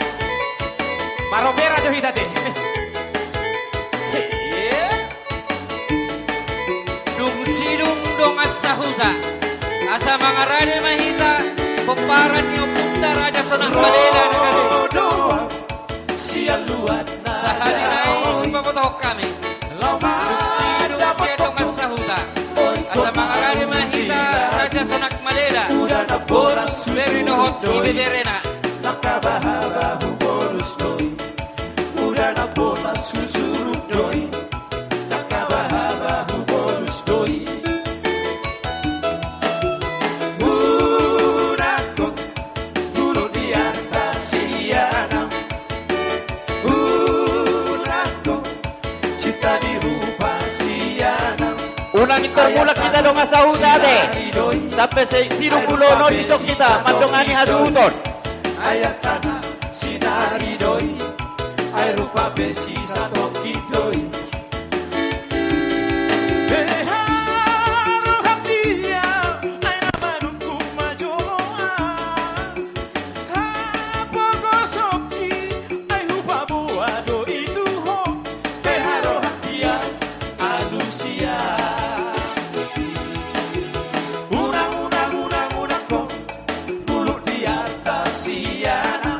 Maropera jo hita te. Dung sidung dongan sahuta, asa mangarade ma hita pomparan ni ompunta Raja Sonak Malela na gabe. Ro do au sian luat na dao. Sahali nai hupabotohon hami. Dung sidung sian dongan sahuta, asa mangarade ma hita Raja Sonak Malela, bere dohot ibeberena. Mangkabahaba hubolus do i. Uda na bolas husurut do i. Mangkabahaba hubolus do i. Uda ko Unang intor mulak hita dongan sahuta ate. Sampe sidung ulaon on dison hita mandongani hasuhuton. Pape sisatongkin do i. Beha roham dia, ai na manungkun ma jolo an. Hapogoshonki, ai hupaboa do i tu ho. Beha roham dia, alusia. Unang, unang, unang, unang ho. Bulung di atas siana.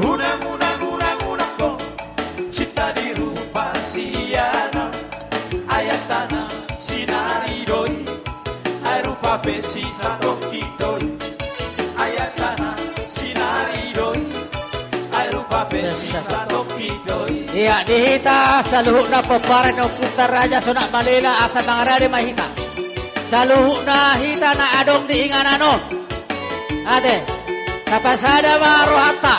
Unang, unang, unang, unang ho. Cinta di rupa siana. Ai antama sinari do i. Ai rupa pe sisatongkin do i. Ai antama sinari do i. Ai rupa pe sisatongkin do i. Ia, di hita saluhutna pomparan ni Ompunta Raja Sonak Malela, asa mangarade ma hita. Saluhutna hita na adong di inganan on. Ate, tapasada ma rohanta.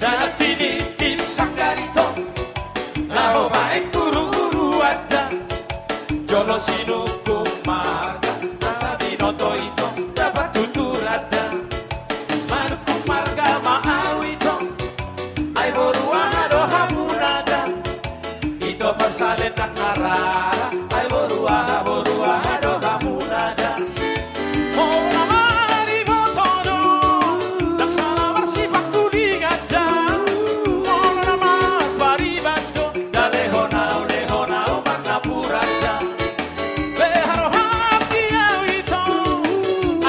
Dalan tinitip sanggar ito, laho baen uru-uru anda. Jolo sinungkun marga, asa binoto ito, dapot tutur anda. Manungkun marga ma au ito, ai boru aha do hamuna da. Ito parsalendang na rara, ai boru aha, boru aha do hamuna da. Molo na mariboto do, ndang sala marsipangkulingan da. Molo na marpariban do, nda lehon au, lehon au marnapuran da. Beha roham dia ito,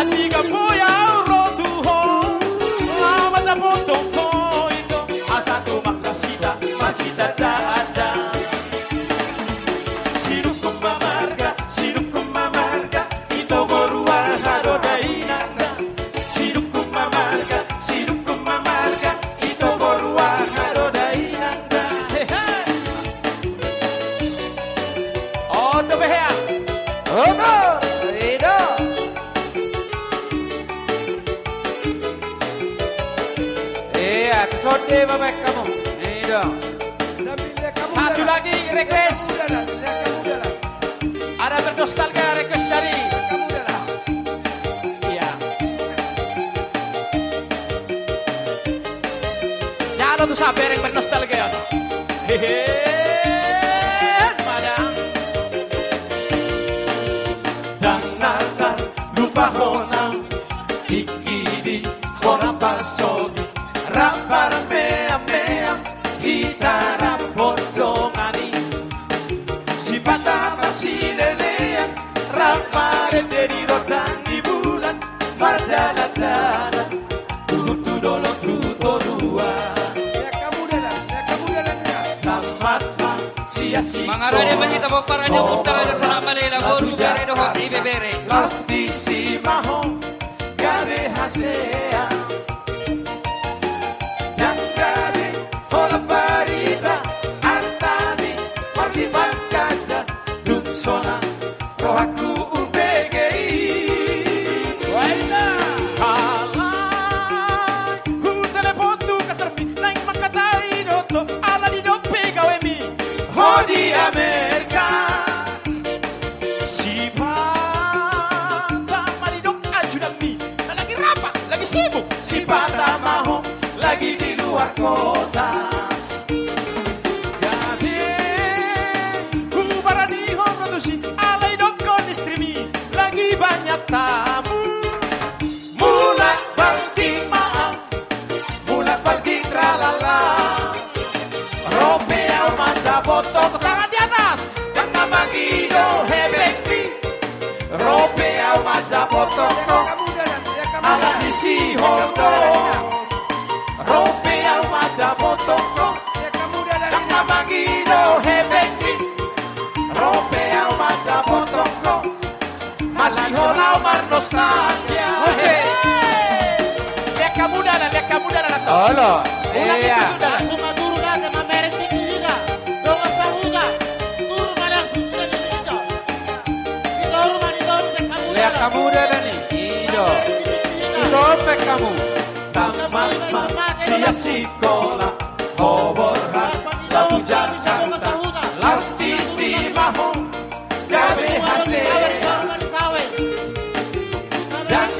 andigan boi au ro tu ho. Laho mandapothon ho ito, asa tumangkas hita, masitanda-anda. Sinungkun ma marga, sinungkun ma marga, ito boru aha do da inang da. Sinungkun ma marga, sinungkun ma marga, ito boru aha do da inang da. Hehe. On do beha. Oto, i do. Iya, sonde ma baen hamu. I do. Satu lagi request. Ada bernostalgia request dari. Iya. Jalo tu sa bereng bernostalgia. Hehe. Madang. Ndang na tarlupa hona. Ingkidi bona pasogi. Rap marmeam-meam. Hita rap hondongan i. Sipata marsilelean, rap marende di rondang ni bulan, mardalan-dalan, tu, tu dolok tu toruan. Tamat ma sian sikola. Mangarade ma hita pomparan ni Ompunta Raja Sonak Malela, boru bere dohot ibebere. Laos disi ma ho. Gabe hasea. Ndang gabe holan barita, artani marlipat ganda, dung sonang rohangku umbege i. Alai hutelepon tu kantormi, naeng mangkatai do ho, ala didok pe gawemi ho di Amerika. Sipata ma didok ajudanmi, na lagi rapat, lagi sibuk. Sipata ma ho lagi di luar kota. Gabe hubaranihon ro tusi, alai didokkon istrimi lagi banyak tamu. Mulak balging ma au, mulak balging ralala. Ro pe au mandapothon ho, tangan di atas. Ndang na mangido hepengmi. Ro pe au mandapothon ho, ala ni sihol do. Ro pe au mandapothon ho, ndang na mangido hepengmi. Ro pe au mandapothon ho. Masihol au marnostalgia. Muse. Lean hamu dalan, lean hamu dalan, Anton. Olo. Ulang. Iya. Itu dalan. Langsung ma turun aja, mamereng tinggi juga. Dongan sahuta. Turun ma langsung, sudah di situ. Di toru ma, di toru, lean hamu dalan. Lean hamu dalan i. Ido. Mamereng tinggi juga. Ido, lean hamu. Tamat ma sian sikola, ho borhat, laho tu Jakarta, laos disi ma ho, gabe hasea. Ndang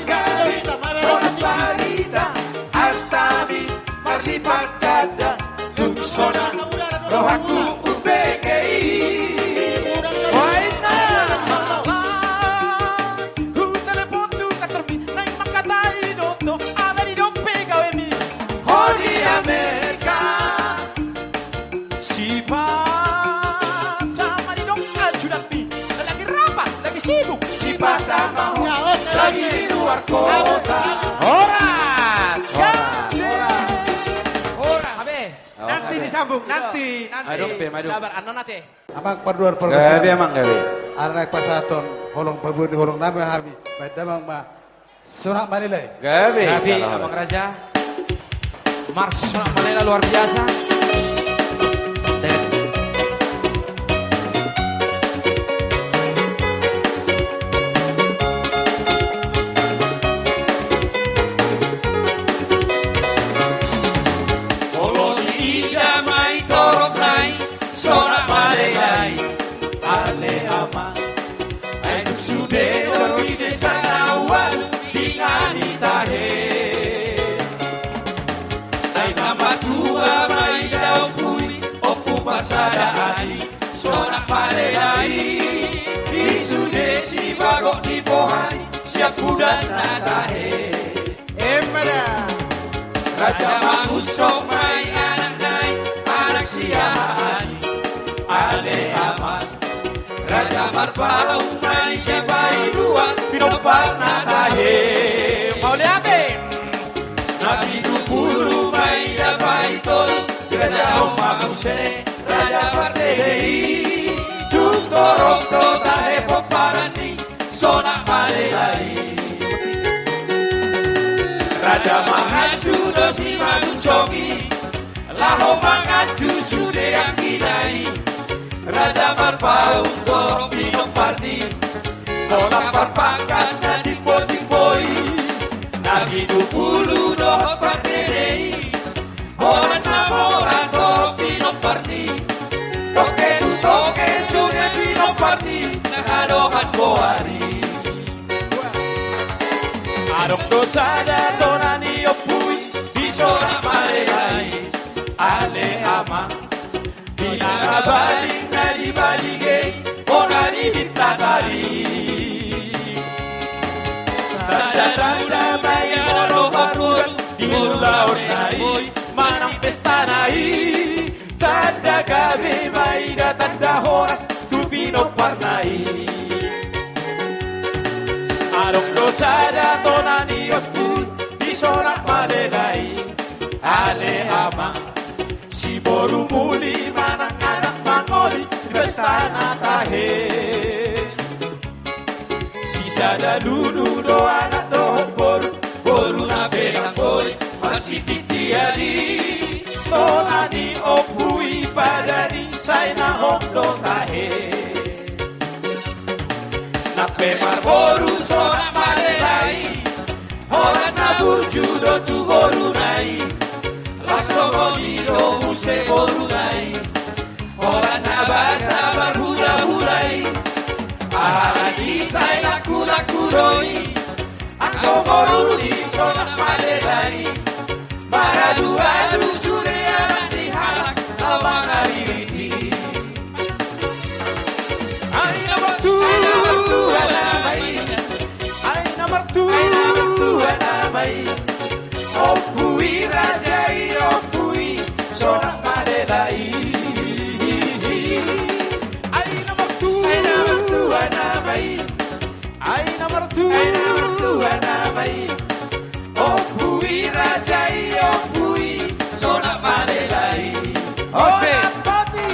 Horas. Horas. Horas. Abe. Nanti disambung, nanti, nanti. Adong pe, adong. Sabar, annon ate. Amang parduan pargonsi. Gabe, amang, gabe. Ala naeng pasahathon holong, pabuat ni holong nami hami. Baen damang ma. Sonang malela i. Gabe. Gabe, amang raja. Marsonak malela luar biasa. Molo diida ma i torop nai, sonang malela i, ale amang. Ai tung sude do di desa na ualu di ngani tahe. Ai na matua ma i da ompu i, ompu parsada i, sonang malela i. Di sude sibagot ni boha ni siampudan na tahe. Emma da. Raja Mangunsong ma i anakna i, anak siahaan i, ale amang. Raja Marpaung ma i sian Baidua, pinomparna tahe. Mauliate. Na pitu pulu ma i da Baitolu, Raja Omanguse, Raja Pardede i. Tung torop do tahe pomparan ni sonang malela i. Raja Manganju do Simanunjung i, laho manganju sude anggina i. Raja Marpaung do pinomparni, holan parpangkat na timbo-timbo i. Na pitu pulu dohot Pardede i, holan na mora do pinomparni. Toke tu toke sude pinomparni, na hadohan boari. Adong do sada tona ni ompu i, di sonang malela i, ale amang. Di na baling na di balige i, bona di bintatari. Tanda-tanda ma i molo paruan di ulaonna i, manang pestana i. Tanda gabe ma i da tanda horas tu pinomparna i. Adong do sada tona ni ompu i, di sonang malela i, ale amang. Siboru muli manang anak mangoli, pestana tahe. Sisada lulu do anak dohot boru, boruna pe nang boi, masititi ali. Tona ni ompu i pada ni sai na hot do tahe. Nang pe marboru sonang malela i, holan na burju do tu boruna i. Las songon i do muse boruna i, holan na basa marhula-hula i. Alani i sai laku-laku do i, anggo boru ni sonang malela i. Maradu-adu sude anak ni halak na mangaririt i. Ai na martua nama i, ai na martua, ai na martua nama i. Ompu i raja i, ompu i sonang malela i. Ai na martua, ai na martua nama i. Ai na martua, ai na martua nama i. Ompu i raja i, ompu i sonang malela i. Ose. Bona pati.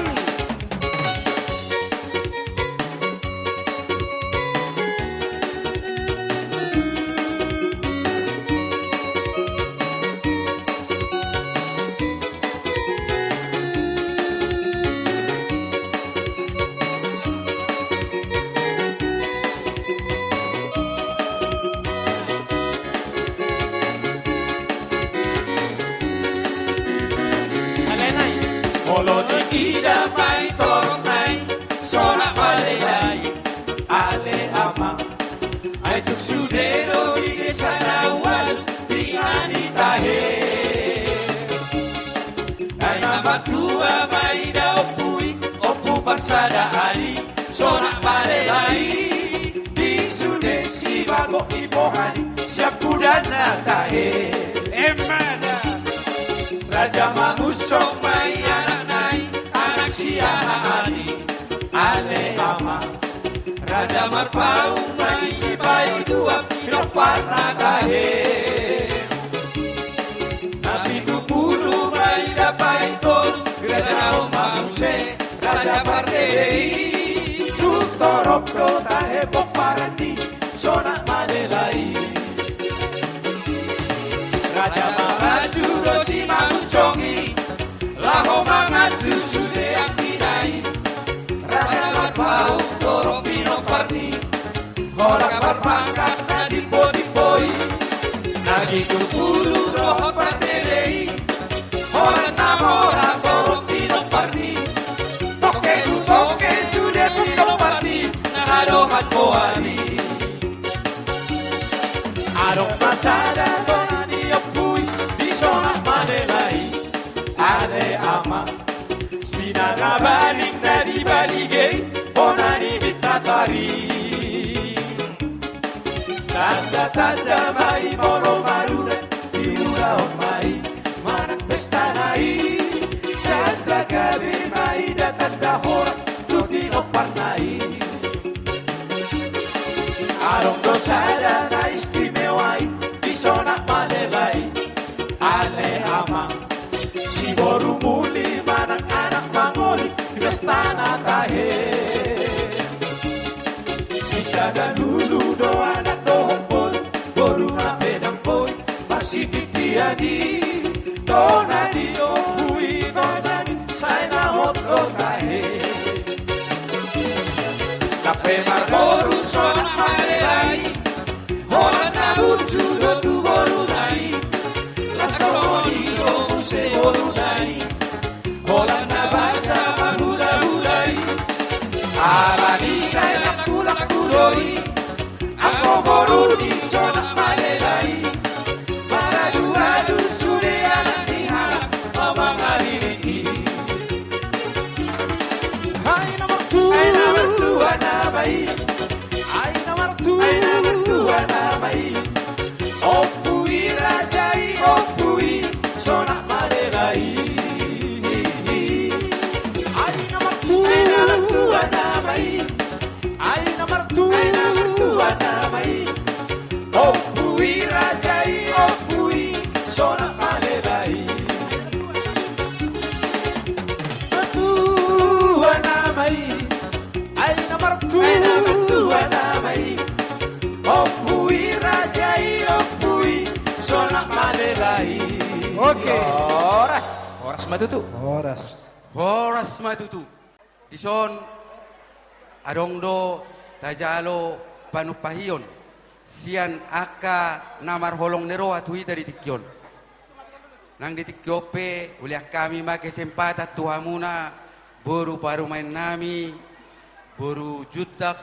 Sale nai. Molo diida ma i torop nai, sonang malela i, ale amang. Ai tung sude do di desa na ualu di ngani tahe. Ai na matua ma i da ompu i, ompu parsada i, sonang malela i. Di sude sibagot ni boha ni siampudan na tahe. Emma da. Raja Mangunsong ma i anakna i, anak siahaan i, ale amang. Raja Mar Paung ma i sipaidua, pinompar na tahe. Na pitu pulu ma i na paitolu, raja on ma muse, raja partele i. Tu torop do tahe pomparan ni Sonak Malela i. Raja Maraju do simangunsong i, laho manganju sude anggina i. Raja Marpaung do ro pinompar ni, holan parpangkat na timbo-timbo i. Na pitu pulu dohot partele i, holan na mora do ro pinompar ni. Tongke tu tongke sude pinompar ni, na dohot boari. Adong ma sada tona ni ompu i, di Sonak Malela i, ale amang. Sinanga baling na di Balige i, bona ni Bintatari. Tanda-tanda ma i molo marura, diulahon ma i manang pesta na i. Tanda gabe ma i da tanda horas, tu pinompar na i. Adong do sada na istimewa i, di Sonak Malela i, ale amang. Si boru muli manang anak mangoli, di pesta na tahe. Si sada lulu do anak dohot boru, boru na pedang boi, masititian i. Tona ni ompu i, tona ni sai na hot do tahe. Dope marboru Sonak Malela i, holan na burju do tu boruna i. Las songon i do muse boruna i, holan na basa manghulahula i. Alani sai langkulangku do i, anggo boru ni Sonak Malela i. Maradu-adu sude anak ni halak, amang ari i. Ai na martua, ai na martua nama i. Ai na martua, ai na martua nama i. Ompu i raja i, ompu i Sonak Malela i. Ai na martua, ai na martua nama i. Ai na martua, ai na martua nama i. Ompu i raja i, ompu i Sonak Malela i. Martua nama i. Ai na martua, ai na martua nama i. Ompu i raja i, ompu i Sonak Malela i. Oke. Horas. Horas ma tutu. Horas. Horas ma tutu. Dison adong do tajalo panumpahion sian angka na marholong ni roha tu hita di tingki on. Nang di tingki on pe, ulehon hami ma kesempatan tu hamuna, boru parumaen nami, boru Juntak,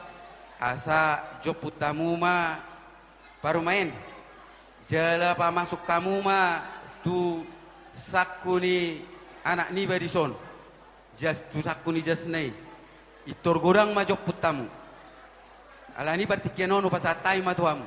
asa jomput hamu ma parumaen, jala pamasuk hamu ma tu sangku ni anak niba dison. Jas, tu sangku ni jasna i. Pintor godang ma jomput hamu. Alani partingkian on hupasahat hami ma tu hamu.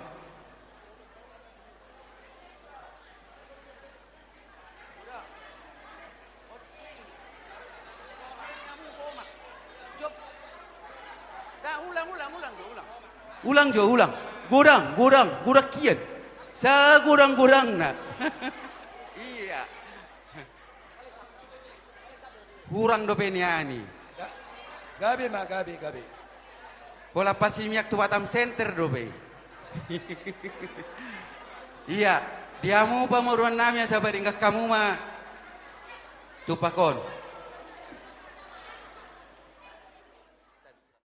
Ulang jo, ulang, ulang. Godang, godang, godang kian. Sagodang-godangna. Iya. Hurang dope nian i. Ga-, gabe ma, gabe, gabe. Holan pasimiak tu Batam Center dope. Iya, di hamu pamoruan nami asa padenggan hamu ma tumpak on.